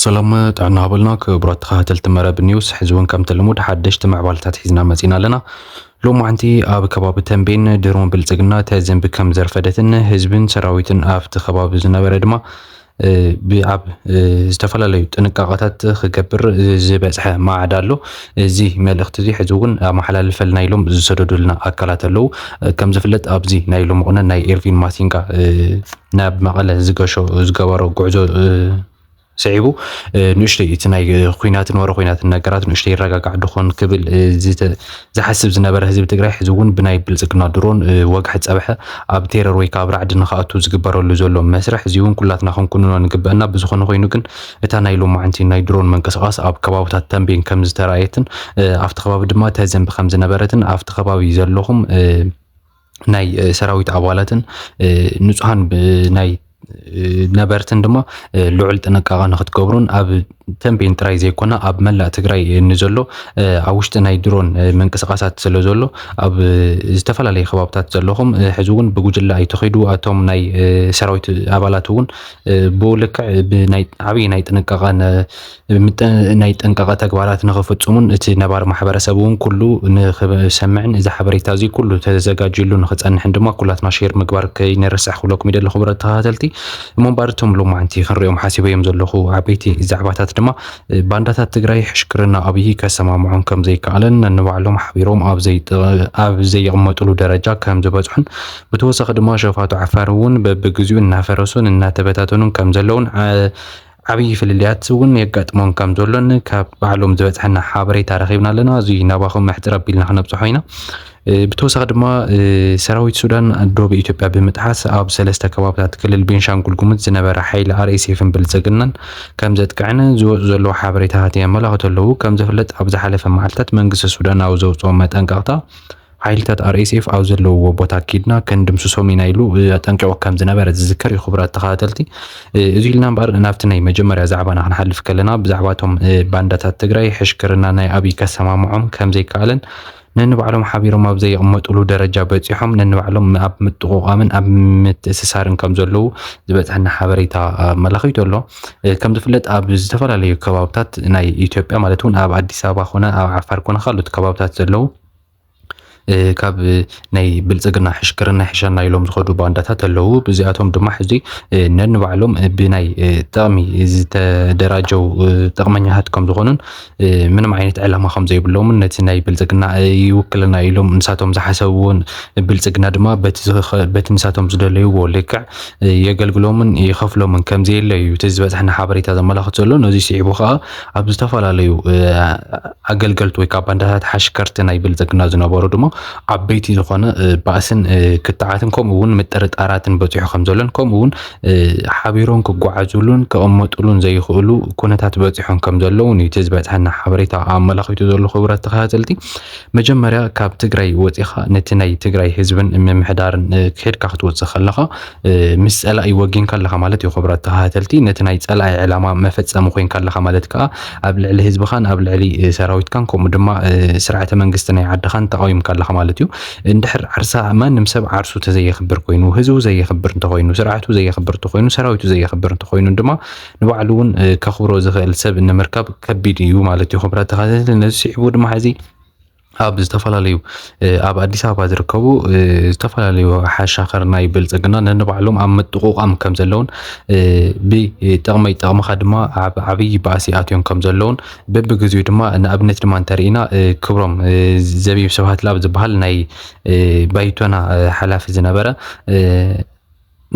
ሰላም ጥዕና ሃበልና ክቡራት ተኸታተልቲ መረብ ኒውስ። ሕዚ እውን ከምቲ ልሙድ ሓደሽቲ ምዕባለታት ሒዝና መፂና ኣለና። ሎማዓንቲ ኣብ ከባቢ ተንቤን ድሮን ብልፅግና ተዘንቢ ከም ዘርፈደትን ህዝብን ሰራዊትን ኣብቲ ከባቢ ዝነበረ ድማ ኣብ ዝተፈላለዩ ጥንቃቐታት ክገብር ዝበፅሐ ማዕዳ ኣሎ። እዚ መልእኽቲ እዚ ሕዚ እውን ኣመሓላልፈልና ኢሎም ዝሰደዱልና ኣካላት ኣለዉ። ከም ዝፍለጥ ኣብዚ ናይ ሎሚ ቁነ ናይ ኤርቪን ማሲንጋ ናብ መቐለ ዝገሾ ዝገበሮ ጉዕዞ ስዒቡ ንእሽተይ እቲ ናይ ኹናትን ወረ ኹናትን ነገራት ንእሽተይ ይረጋጋዕ ድኾን ክብል ዝሓስብ ዝነበረ ህዝቢ ትግራይ ሕዚ እውን ብናይ ብልፅግና ድሮን ወግሐ ፀብሐ ኣብ ቴረር ወይ ከዓ ኣብ ራዕዲ ንክኣቱ ዝግበረሉ ዘሎ መስርሕ እዚ እውን ኩላትና ክንኩንኖ ንግበአና። ብዝኾነ ኮይኑ ግን እታ ናይ ሎማዓንቲ ናይ ድሮን ምንቅስቃስ ኣብ ከባብታት ተንቤን ከም ዝተረኣየትን ኣብቲ ከባቢ ድማ ተዘንቢ ከም ዝነበረትን ኣብቲ ከባቢ ዘለኹም ናይ ሰራዊት ኣባላትን ንፁሃን ናይ ነበርትን ድማ ልዑል ጥንቃቐ ንክትገብሩን ኣብ ተንቤን ጥራይ ዘይኮነ ኣብ መላእ ትግራይ ንዘሎ ኣብ ውሽጢ ናይ ድሮን ምንቅስቃሳት ስለ ዘሎ ኣብ ዝተፈላለዩ ከባብታት ዘለኹም ሕዚ እውን ብጉጅለ ኣይተኸዱ። ኣቶም ናይ ሰራዊት ኣባላት እውን ብልክዕ ብናይ ዓብዪ ናይ ጥንቃቐ ናይ ጥንቃቐ ተግባራት ንክፍፅሙን እቲ ነባር ማሕበረሰብ እውን ኩሉ ንክሰምዕን እዚ ሓበሬታ እዚ ኩሉ ተዘጋጅሉ ንክፀንሕን ድማ ኩላትና ሼር ምግባር ከይንርስዕ ክብለኩም ይደሊ ክቡራት ተኸታተልቲ። እሞ እምበኣር እቶም ሎማዓንቲ ክንሪኦም ሓሲበዮም ዘለኹ ዓበይቲ ዛዕባታት ድማ ባንዳታት ትግራይ ሕሽክርና ኣብይ ከሰማምዖም ከም ዘይከኣለን ነንባዕሎም ሓቢሮም ኣብ ዘይቕመጥሉ ደረጃ ከም ዝበፅሑን ብተወሳኺ ድማ ሸፋቱ ዓፋር እውን በብግዚኡ እናፈረሱን እናተበታተኑን ከም ዘለውን ዓብዪ ፍልልያት እውን የጋጥሞም ከም ዘሎን ካብ ባዕሎም ዝበፅሐና ሓበሬታ ረኺብና ኣለና። እዚ ናባኹም ምሕፅር ኣቢልና ክነብፅሖ ኢና። ብተወሳኺ ድማ ሰራዊት ሱዳን ዶብ ኢትዮጵያ ብምጥሓስ ኣብ ሰለስተ ከባብታት ክልል ቤንሻንጉል ጉሙዝ ዝነበረ ሓይሊ ኣርኤስኤፍን ብልፅግናን ከም ዘጥቅዐን ዝወፁ ዘለዉ ሓበሬታታት የመላኽቱ ኣለዉ። ከም ዝፍለጥ ኣብ ዝሓለፈ መዓልታት መንግስቲ ሱዳን ኣብ ዘውፅኦ መጠንቀቕታ ሓይልታት ኣርኤስኤፍ ኣብ ዘለውዎ ቦታ ኪድና ከንድምስሶም ኢና ኢሉ ኣጠንቂቑ ከም ዝነበረ ዝዝከር እዩ። ክቡራት ተኸታተልቲ እዚ ኢልና እምበኣር ናብቲ ናይ መጀመርያ ዛዕባና ክንሓልፍ ከለና ብዛዕባ እቶም ባንዳታት ትግራይ ሕሽክርና ናይ ኣብይ ከሰማምዖም ከም ዘይከኣለን ነንባዕሎም ሓቢሮም ኣብ ዘይቕመጥሉ ደረጃ በፂሖም ነንባዕሎም ኣብ ምጥቑቓምን ኣብ ምትእስሳርን ከም ዘለዉ ዝበፅሐና ሓበሬታ ኣመላኺቱ ኣሎ። ከም ዝፍለጥ ኣብ ዝተፈላለዩ ከባብታት ናይ ኢትዮጵያ ማለት እውን ኣብ ኣዲስ ኣበባ ኮነ ኣብ ዓፋር ኮነ ካልኦት ከባብታት ዘለዉ ካብ ናይ ብልፅግና ሕሽክርና ይሕሸና ኢሎም ዝኸዱ ባንዳታት ኣለዉ። ብዚኣቶም ድማ ሕዚ ነንባዕሎም ብናይ ጠቕሚ ዝተደራጀው ጠቕመኛታት ከም ዝኾኑን ምንም ዓይነት ዕላማ ከም ዘይብሎምን ነቲ ናይ ብልፅግና ይውክልና ኢሎም ንሳቶም ዝሓሰብዎን ብልፅግና ድማ በቲ ንሳቶም ዝደለይዎ ልክዕ የገልግሎምን ይኸፍሎምን ከም ዘየለ እዩ እቲ ዝበፅሐና ሓበሬታ ዘመላኽት ዘሎ። ነዚ ስዒቡ ከዓ ኣብ ዝተፈላለዩ ኣገልገልቲ ወይ ከዓ ባንዳታት ሓሽከርቲ ናይ ብልፅግና ዝነበሩ ድማ ዓበይቲ ዝኾነ ባእስን ክትዓትን ከምኡ እውን ምጥርጣራትን በፂሑ ከም ዘሎን ከምኡ እውን ሓቢሮም ክጓዓዙሉን ክቕመጡሉን ዘይኽእሉ ኩነታት በፂሖም ከም ዘለውን እዩ እቲ ዝበፅሐና ሓበሬታ ኣመላኺቱ ዘሎ። ክቡራት ተኸታተልቲ መጀመርያ ካብ ትግራይ ወፂኻ ነቲ ናይ ትግራይ ህዝብን ምምሕዳርን ክሄድካ ክትወፅእ ከለኻ ምስ ፀላኢ ወጊንካ ኣለኻ ማለት እዩ። ክቡራት ተኸታተልቲ ነቲ ናይ ፀላኢ ዕላማ መፈፀሚ ኮይንካ ኣለኻ ማለት ከዓ ኣብ ልዕሊ ህዝብኻን ኣብ ልዕሊ ሰራዊትካን ከምኡ ድማ ስርዓተ መንግስቲ ናይ ዓድኻን ተቃዊምካ ኣለኻ ማለት እዩ። እንድሕር ዓርሳ ማንም ሰብ ዓርሱ ተዘየኽብር ኮይኑ ህዝቡ ዘየኽብር እንተኮይኑ ስርዓቱ ዘየኽብር እንተኮይኑ ሰራዊቱ ዘየኽብር እንተኮይኑ ድማ ንባዕሉ እውን ከኽብሮ ዝኽእል ሰብ ንምርካብ ከቢድ እዩ ማለት እዩ። ክቡራት ተኸታተልቲ ነዚ ስዒቡ ድማ ሕዚ ኣብ ዝተፈላለዩ ኣብ ኣዲስ ኣበባ ዝርከቡ ዝተፈላለዩ ሓሻኽር ናይ ብልፅግና ነንባዕሎም ኣብ ምጥቑቓም ከም ዘለውን ብጥቕመይ ጥቕምኻ ድማ ኣብ ዓብዪ ባእሲ ኣትዮም ከም ዘለውን በብግዚኡ ድማ ንኣብነት ድማ እንተርኢና ክብሮም ዘቢብ ስብሃት ላብ ዝበሃል ናይ ባይቶና ሓላፊ ዝነበረ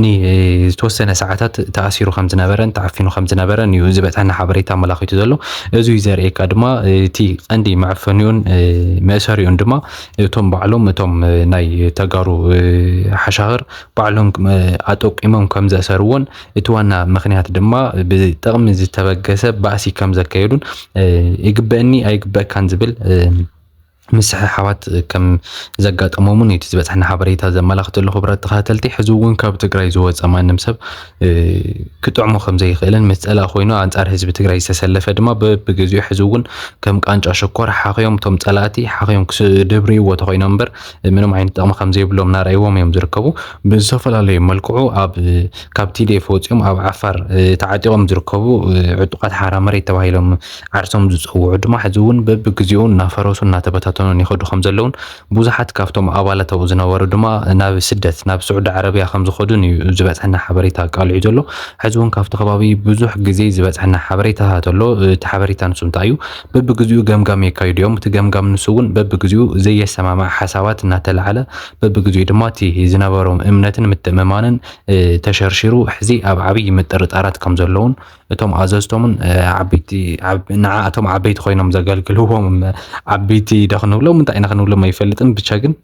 ንዝተወሰነ ሰዓታት ተኣሲሩ ከም ዝነበረን ተዓፊኑ ከም ዝነበረን እዩ ዝበፅሐና ሓበሬታ ኣመላኺቱ ዘሎ። እዚ እዩ ዘርእየካ ድማ እቲ ቀንዲ መዕፈኒኡን መእሰሪኡን ድማ እቶም ባዕሎም እቶም ናይ ተጋሩ ሓሻኽር ባዕሎም ኣጠቂሞም ከም ዘእሰርዎን እቲ ዋና ምክንያት ድማ ብጥቕሚ ዝተበገሰ ባእሲ ከም ዘካየዱን ይግበእኒ ኣይግበእካን ዝብል ምስሕሓባት ከም ዘጋጠሞምን እዩ እቲ ዝበፅሐና ሓበሬታ ዘመላኽት ዘሎ። ክቡራት ተኸታተልቲ፣ ሕዚ እውን ካብ ትግራይ ዝወፀ ማንም ሰብ ክጥዕሞ ከም ዘይኽእልን ምስ ፀላእ ኮይኑ ኣንፃር ህዝቢ ትግራይ ዝተሰለፈ ድማ በብግዜኡ ሕዚ እውን ከም ቃንጫ ሽኮር ሓኽዮም እቶም ፀላእቲ ሓኽዮም ክድብርይዎ ተኾይኖም እምበር ምንም ዓይነት ጥቕሚ ከም ዘይብሎም እናረእይዎም እዮም ዝርከቡ። ብዝተፈላለዩ መልክዑ ኣብ ካብ ቲዲኤፍ ወፂኦም ኣብ ዓፋር ተዓጢቖም ዝርከቡ ዕጡቓት ሓራ መሬት ተባሂሎም ዓርሶም ዝፀውዑ ድማ ሕዚ እውን በብግዜኡ እናፈረሱ እናተበታተኑን ይኸዱ ከም ዘለውን ብዙሓት ካብቶም ኣባላት ኣብኡ ዝነበሩ ድማ ናብ ስደት ናብ ስዑዲ ዓረብያ ከም ዝኸዱን እዩ ዝበፅሐና ሓበሬታ ኣቃሊዑ ዘሎ። ሕዚ እውን ካብቲ ከባቢ ብዙሕ ግዜ ዝበፅሐና ሓበሬታታት ኣሎ። እቲ ሓበሬታ ንሱ እንታይ እዩ? በብግዜኡ ገምጋም የካይዱ እዮም። እቲ ገምጋም ንሱ እውን በብግዜኡ ዘየሰማማዕ ሓሳባት እናተላዓለ በብግዜኡ ድማ እቲ ዝነበሮም እምነትን ምትእምማንን ተሸርሺሩ ሕዚ ኣብ ዓብዪ ምጥርጣራት ከም ዘለውን እቶም ኣዘዝቶምን ዓበይቲ ንዓኣቶም ዓበይቲ ኮይኖም ዘገልግልዎም ዓበይቲ ዶ ክንብሎም እንታይ ኢና ክንብሎም ኣይፈልጥን። ብቻ ግን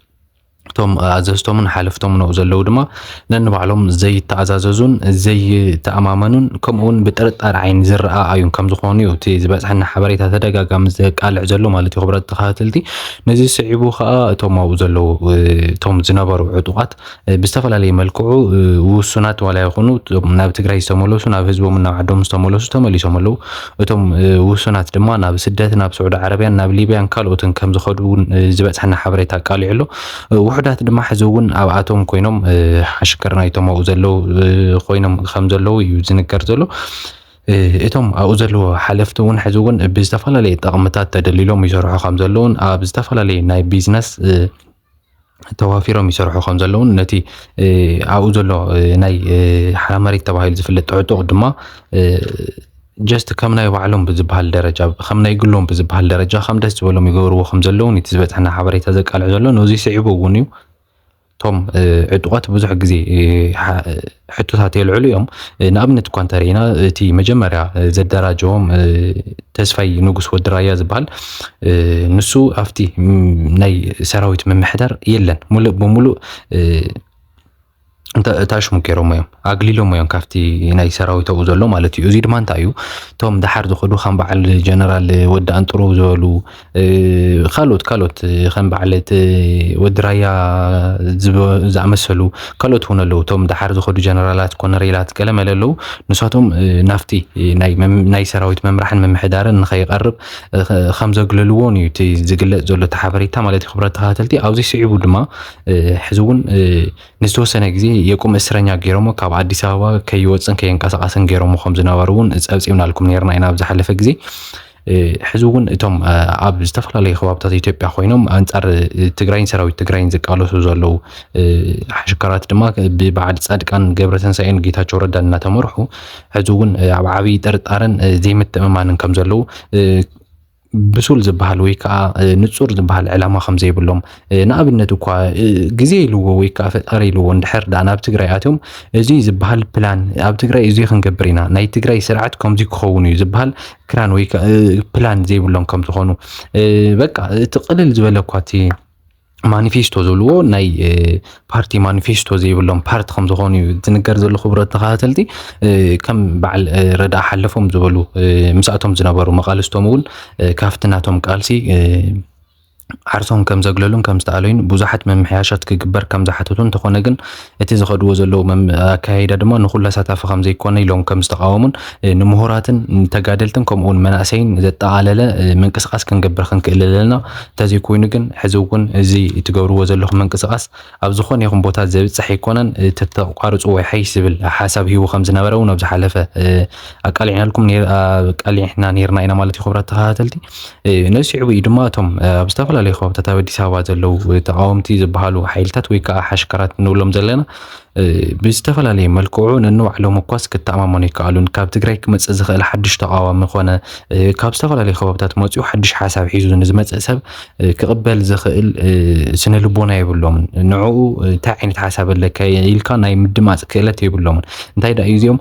እቶም ኣዘዝቶምን ሓለፍቶምን ኣብኡ ዘለዉ ድማ ነንባዕሎም ዘይተኣዛዘዙን ዘይተኣማመኑን ከምኡውን ብጥርጣር ዓይኒ ዝረኣኣዩን ከም ዝኾኑ እዩ እቲ ዝበፅሐና ሓበሬታ ተደጋጋሚ ዘቃልዕ ዘሎ ማለት እዩ። ክቡራት ተኸታተልቲ፣ ነዚ ስዒቡ ከዓ እቶም ኣብኡ ዘለዉ እቶም ዝነበሩ ዕጡቓት ብዝተፈላለየ መልክዑ ውሱናት ዋላ ይኹኑ ናብ ትግራይ ዝተመለሱ ናብ ህዝቦምን ናብ ዓዶምን ዝተመለሱ ተመሊሶም ኣለዉ። እቶም ውሱናት ድማ ናብ ስደት ናብ ስዑዲ ዓረብያን ናብ ሊብያን ካልኦትን ከም ዝኸዱ እውን ዝበፅሐና ሓበሬታ ኣቃሊዑ ኣሎ። ውሑዳት ድማ ሕዚ እውን ኣብኣቶም ኮይኖም ሓሽከር ናይቶም ኣብኡ ዘለዉ ኮይኖም ከም ዘለዉ እዩ ዝንገር ዘሎ። እቶም ኣብኡ ዘለዉ ሓለፍቲ እውን ሕዚ እውን ብዝተፈላለየ ጠቕምታት ተደሊሎም ይሰርሑ ከም ዘለውን ኣብ ዝተፈላለየ ናይ ቢዝነስ ተዋፊሮም ይሰርሑ ከም ዘለውን ነቲ ኣብኡ ዘሎ ናይ ሓራ መሬት ተባሂሉ ዝፍለጥ ዕጡቕ ድማ ጀስት ከም ናይ ባዕሎም ብዝበሃል ደረጃ ከም ናይ ግሎም ብዝበሃል ደረጃ ከም ደስ ዝበሎም ይገብርዎ ከም ዘለውን እቲ ዝበፅሐና ሓበሬታ ዘቃልዕ ዘሎ ነዚ ስዒቡ እውን እዩ። እቶም ዕጡቓት ብዙሕ ግዜ ሕቶታት የልዕሉ እዮም። ንኣብነት እኳ እንተርኢና እቲ መጀመርያ ዘደራጀዎም ተስፋይ ንጉስ ወዲ ራያ ዝበሃል ንሱ ኣብቲ ናይ ሰራዊት ምምሕዳር የለን። ሙሉእ ብሙሉእ እታ ሽሙ ገይሮሞ እዮም ኣግሊሎሞ እዮም ካብቲ ናይ ሰራዊት ኣብኡ ዘሎ ማለት እዩ። እዚ ድማ እንታይ እዩ? እቶም ደሓር ዝኸዱ ከም በዓል ጀነራል ወዲ ኣንጥሮ ዝበሉ ካልኦት ካልኦት ከም በዓል እቲ ወዲ ራያ ዝኣመሰሉ ካልኦት እውን ኣለዉ። እቶም ደሓር ዝኸዱ ጀነራላት ኮነሬላት ገለመለ ኣለዉ። ንሳቶም ናብቲ ናይ ሰራዊት መምራሕን ምምሕዳርን ንኸይቐርብ ከም ዘግለልዎን እዩ እቲ ዝግለፅ ዘሎ እቲ ሓበሬታ ማለት እዩ። ክቡራት ተኸታተልቲ፣ ኣብዚ ስዒቡ ድማ ሕዚ እውን ንዝተወሰነ ግዜ የቁም እስረኛ ገይሮሞ ካብ ኣዲስ ኣበባ ከይወፅን ከየንቀሳቐስን ገይሮሞ ከም ዝነበሩ እውን ፀብፂብናልኩም ነርና ኢና ኣብ ዝሓለፈ ግዜ። ሕዚ እውን እቶም ኣብ ዝተፈላለዩ ከባብታት ኢትዮጵያ ኮይኖም ኣንፃር ትግራይን ሰራዊት ትግራይን ዝቃለሱ ዘለዉ ሓሽከራት ድማ ብበዓል ፃድቃን ገብረተንሳኤን ጌታቸው ረዳን እናተመርሑ ሕዚ እውን ኣብ ዓብዪ ጥርጣረን ዘይምትእምማንን ከም ዘለዉ ብሱል ዝበሃል ወይ ከዓ ንፁር ዝበሃል ዕላማ ከም ዘይብሎም ንኣብነት እኳ ግዜ ኢልዎ ወይ ከዓ ፈጣሪ ኢልዎ እንድሕር ደኣ ናብ ትግራይ ኣትዮም እዚ ዝበሃል ፕላን ኣብ ትግራይ እዚ ክንገብር ኢና ናይ ትግራይ ስርዓት ከምዚ ክኸውን እዩ ዝበሃል ክራን ወይ ፕላን ዘይብሎም ከም ዝኾኑ በቃ እቲ ቅልል ዝበለ እኳ እቲ ማኒፌስቶ ዝብልዎ ናይ ፓርቲ ማኒፌስቶ ዘይብሎም ፓርቲ ከም ዝኾኑ እዩ ዝንገር ዘሎ። ክቡራት ተኸታተልቲ ከም በዓል ረዳ ሓለፎም ዝበሉ ምስኣቶም ዝነበሩ መቃልስቶም እውን ካብቲ ናቶም ቃልሲ ዓርሶም ከም ዘግለሉን ከም ዝተኣለዩን ብዙሓት ምምሕያሻት ክግበር ከም ዝሓተቱ እንተኾነ ግን እቲ ዝኸድዎ ዘለዉ ኣካያይዳ ድማ ንኹሉ ኣሳታፊ ከም ዘይኮነ ኢሎም ከም ዝተቃወሙን ንምሁራትን ንተጋደልትን ከምኡውን መናእሰይን ዘጠቓለለ ምንቅስቃስ ክንገብር ክንክእል ኣለና። እንተዘይኮይኑ ግን ሕዚ እውን እዚ ትገብርዎ ዘለኹም ምንቅስቃስ ኣብ ዝኾነ ይኹን ቦታ ዘብፅሕ ኣይኮነን፣ ተተቋርፅዎ ይሓይሽ ዝብል ሓሳብ ሂቡ ከም ዝነበረ እውን ኣብ ዝሓለፈ ኣቃሊዕናልኩም ኣቃሊዕና ነርና ኢና ማለት እዩ። ክቡራት ተኸታተልቲ፣ ነዚ ስዒቡ እዩ ድማ እቶም ኣብ ዝተፈላለዩ ከባብታት ኣብ ኣዲስ ኣበባ ዘለዉ ተቃወምቲ ዝበሃሉ ሓይልታት ወይ ከዓ ሓሽከራት ንብሎም ዘለና ብዝተፈላለየ መልክዑ ነንባዕሎም እኳስ ክተኣማመኑ ኣይከኣሉን። ካብ ትግራይ ክመፅእ ዝኽእል ሓድሽ ተቓዋሚ ኾነ ካብ ዝተፈላለዩ ከባብታት መፂኡ ሓድሽ ሓሳብ ሒዙ ንዝመፅእ ሰብ ክቕበል ዝኽእል ስነ ልቦና የብሎምን። ንዕኡ እንታይ ዓይነት ሓሳብ ኣለካ ኢልካ ናይ ምድማፅ ክእለት የብሎምን። እንታይ ደኣ እዩ እዚኦም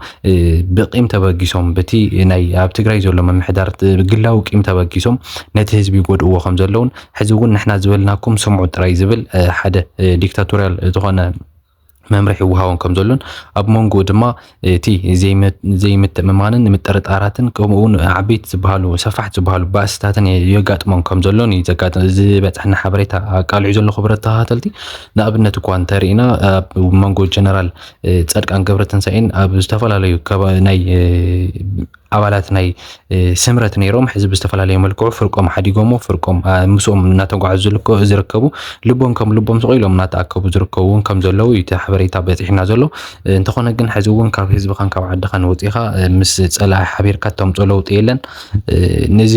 ብቂም ተበጊሶም በቲ ናይ ኣብ ትግራይ ዘሎ ምምሕዳር ግላዊ ቂም ተበጊሶም ነቲ ህዝቢ ይጎድእዎ ከም ዘለውን ሕዚ እውን ንሕና ዝበልናኩም ስምዑ ጥራይ ዝብል ሓደ ዲክታቶርያል ዝኾነ መምርሒ ይወሃቦም ከም ዘሎን ኣብ መንጎኡ ድማ እቲ ዘይምትእምማንን ምጥርጣራትን ከምኡ እውን ዓበይቲ ዝበሃሉ ሰፋሕቲ ዝበሃሉ ባእስታትን የጋጥሞም ከም ዘሎን እዩ ዝበፅሐና ሓበሬታ ኣቃልዑ ዘሎ። ክቡራት ተኸታተልቲ፣ ንኣብነት እኳ እንተርኢና ኣብ መንጎ ጀነራል ፃድቃን ገብረትንሳኤን ኣብ ዝተፈላለዩ ናይ ኣባላት ናይ ስምረት ነይሮም፣ ሕዚ ብዝተፈላለየ መልክዑ ፍርቆም ሓዲጎሞ ፍርቆም ምስኦም እናተጓዓዙ ዝርከቡ፣ ልቦም ከም ልቦም ስቕ ኢሎም እናተኣከቡ ዝርከቡ እውን ከም ዘለዉ እቲ ሓበሬታ በፂሕና ዘሎ። እንተኾነ ግን ሕዚ እውን ካብ ህዝብኻን ካብ ዓድኻን ወፂኻ ምስ ፀላኢ ሓቢርካ ተምፅኦ ለውጢ የለን። ነዚ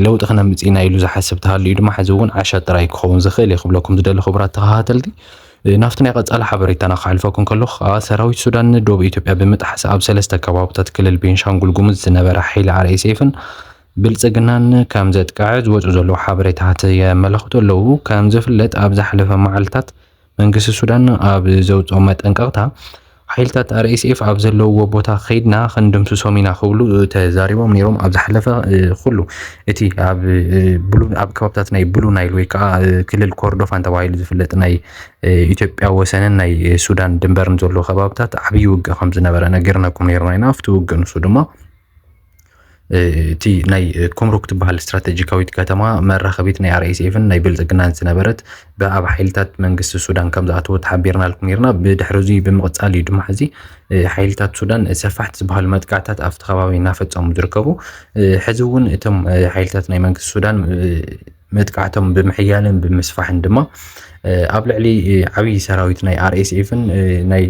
ለውጢ ክነምፅእ ኢና ኢሉ ዝሓስብ ተሃልዩ ድማ ሕዚ እውን ዓሻ ጥራይ ክኸውን ዝኽእል እዩ ክብለኩም ዝደሊ። ክቡራት ተኸታተልቲ፣ ናብቲ ናይ ቀጻሊ ሓበሬታና ክሓልፈኩም ከለኹ ከኣ ሰራዊት ሱዳን ንዶብ ኢትዮጵያ ብምጥሓስ ኣብ ሰለስተ ከባብታት ክልል ቤንሻንጉል ጉሙዝ ዝነበረ ሓይሊ ኣርኤስኤፍን ብልጽግናን ከም ዘጥቅዐ ዝወጹ ዘለዉ ሓበሬታታት የመላኽቱ ኣለዉ። ከም ዝፍለጥ ኣብ ዝሓለፈ መዓልታት መንግስቲ ሱዳን ኣብ ዘውፅኦ መጠንቀቕታ ሓይልታት ኣርኤስኤፍ ኣብ ዘለውዎ ቦታ ከይድና ክንድምስሶም ኢና ክብሉ ተዛሪቦም ነይሮም። ኣብ ዝሓለፈ ኩሉ እቲ ኣብ ከባብታት ናይ ብሉ ናይል ወይ ከዓ ክልል ኮርዶፋን ተባሂሉ ዝፍለጥ ናይ ኢትዮጵያ ወሰንን ናይ ሱዳን ድንበርን ዘሎ ከባብታት ዓብዪ ውግእ ከም ዝነበረ ነጊርናኩም ነይርና ኢና። ኣብቲ ውግእ ንሱ ድማ እቲ ናይ ኩምሩክ ትበሃል ስትራቴጂካዊት ከተማ መራኸቢት ናይ ኣርኤስኤፍን ናይ ብልጽግናን ዝነበረት ብኣብ ሓይልታት መንግስቲ ሱዳን ከም ዝኣተወት ሓቢርናልኩም ነይርና። ብድሕሪ እዚ ብምቕጻል እዩ ድማ ሕዚ ሓይልታት ሱዳን ሰፋሕቲ ዝበሃሉ መጥቃዕታት ኣብቲ ከባቢ እናፈጸሙ ዝርከቡ። ሕዚ እውን እቶም ሓይልታት ናይ መንግስቲ ሱዳን መጥቃዕቶም ብምሕያልን ብምስፋሕን ድማ ኣብ ልዕሊ ዓብዪ ሰራዊት ናይ ኣርኤስኤፍን ናይ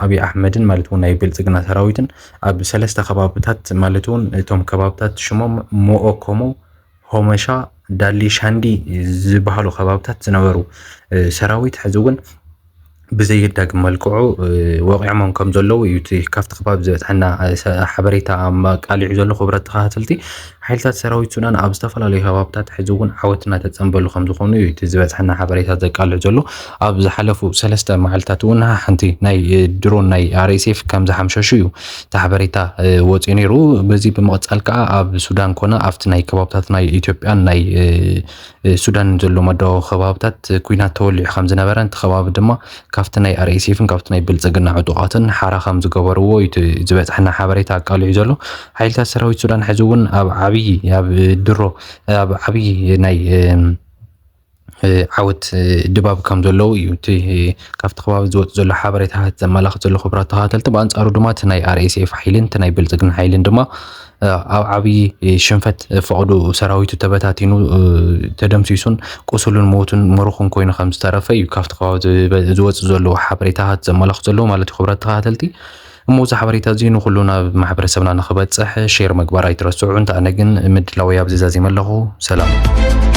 ኣብይ ኣሕመድን ማለት እውን ናይ ብልጽግና ሰራዊትን ኣብ ሰለስተ ከባብታት ማለት እውን እቶም ከባብታት ሽሞም ሞኦኮሞ፣ ሆመሻ፣ ዳሊ ሻንዲ ዝበሃሉ ከባብታት ዝነበሩ ሰራዊት ሕዚ እውን ብዘየዳግም መልክዑ ወቂዖሞም ከም ዘለዉ እዩ እቲ ካብቲ ከባቢ ዝበፅሐና ሓበሬታ ኣቃሊዑ ዘሎ። ክቡራት ተኸታተልቲ፣ ሓይልታት ሰራዊት ሱዳን ኣብ ዝተፈላለዩ ከባብታት ሕዚ እውን ዓወት እናተፀንበሉ ከም ዝኾኑ እዩ እቲ ዝበፅሐና ሓበሬታ ዘቃልዕ ዘሎ። ኣብ ዝሓለፉ ሰለስተ መዓልታት እውን ሓንቲ ናይ ድሮን ናይ ኣርኤስኤፍ ከም ዝሓምሸሹ እዩ እቲ ሓበሬታ ወፂኡ ነይሩ። በዚ ብምቕፃል ከዓ ኣብ ሱዳን ኮነ ኣብቲ ናይ ከባብታት ናይ ኢትዮጵያን ናይ ሱዳን ዘሎ መዳወ ከባብታት ኩናት ተወሊዑ ከም ዝነበረ፣ እቲ ከባቢ ድማ ካብቲ ናይ ኣርኤስኤፍን ካብቲ ናይ ብልጽግና ዕጡቓትን ሓራ ከም ዝገበርዎ እዩ እቲ ዝበጽሐና ሓበሬታ ኣቃሊዑ ዘሎ። ሓይልታት ሰራዊት ሱዳን ሕዚ እውን ኣብ ዓብዪ ኣብ ድሮ ኣብ ዓብዪ ናይ ዓወት ድባብ ከም ዘለዉ እዩ እቲ ካብቲ ከባቢ ዝወፅ ዘሎ ሓበሬታታት ዘመላኽት ዘሎ። ክቡራት ተኸታተልቲ፣ ብኣንፃሩ ድማ እቲ ናይ ኣርኤስኤፍ ሓይልን እቲ ናይ ብልጽግና ሓይልን ድማ ኣብ ዓብዪ ሽንፈት ፈቐዱ ሰራዊቱ ተበታቲኑ ተደምሲሱን ቁሱሉን ሞቱን ምሩኹን ኮይኑ ከም ዝተረፈ እዩ ካብቲ ከባቢ ዝወፅ ዘለዉ ሓበሬታታት ዘመላኽት ዘለዉ ማለት እዩ። ክቡራት ተኸታተልቲ፣ እሞ እዚ ሓበሬታ እዚ ንኹሉ ናብ ማሕበረሰብና ንክበፅሕ ሼር ምግባር ኣይትረስዑ። እንተ ኣነ ግን ምድላወይ ኣብዚ ዛዚመ ኣለኹ። ሰላም።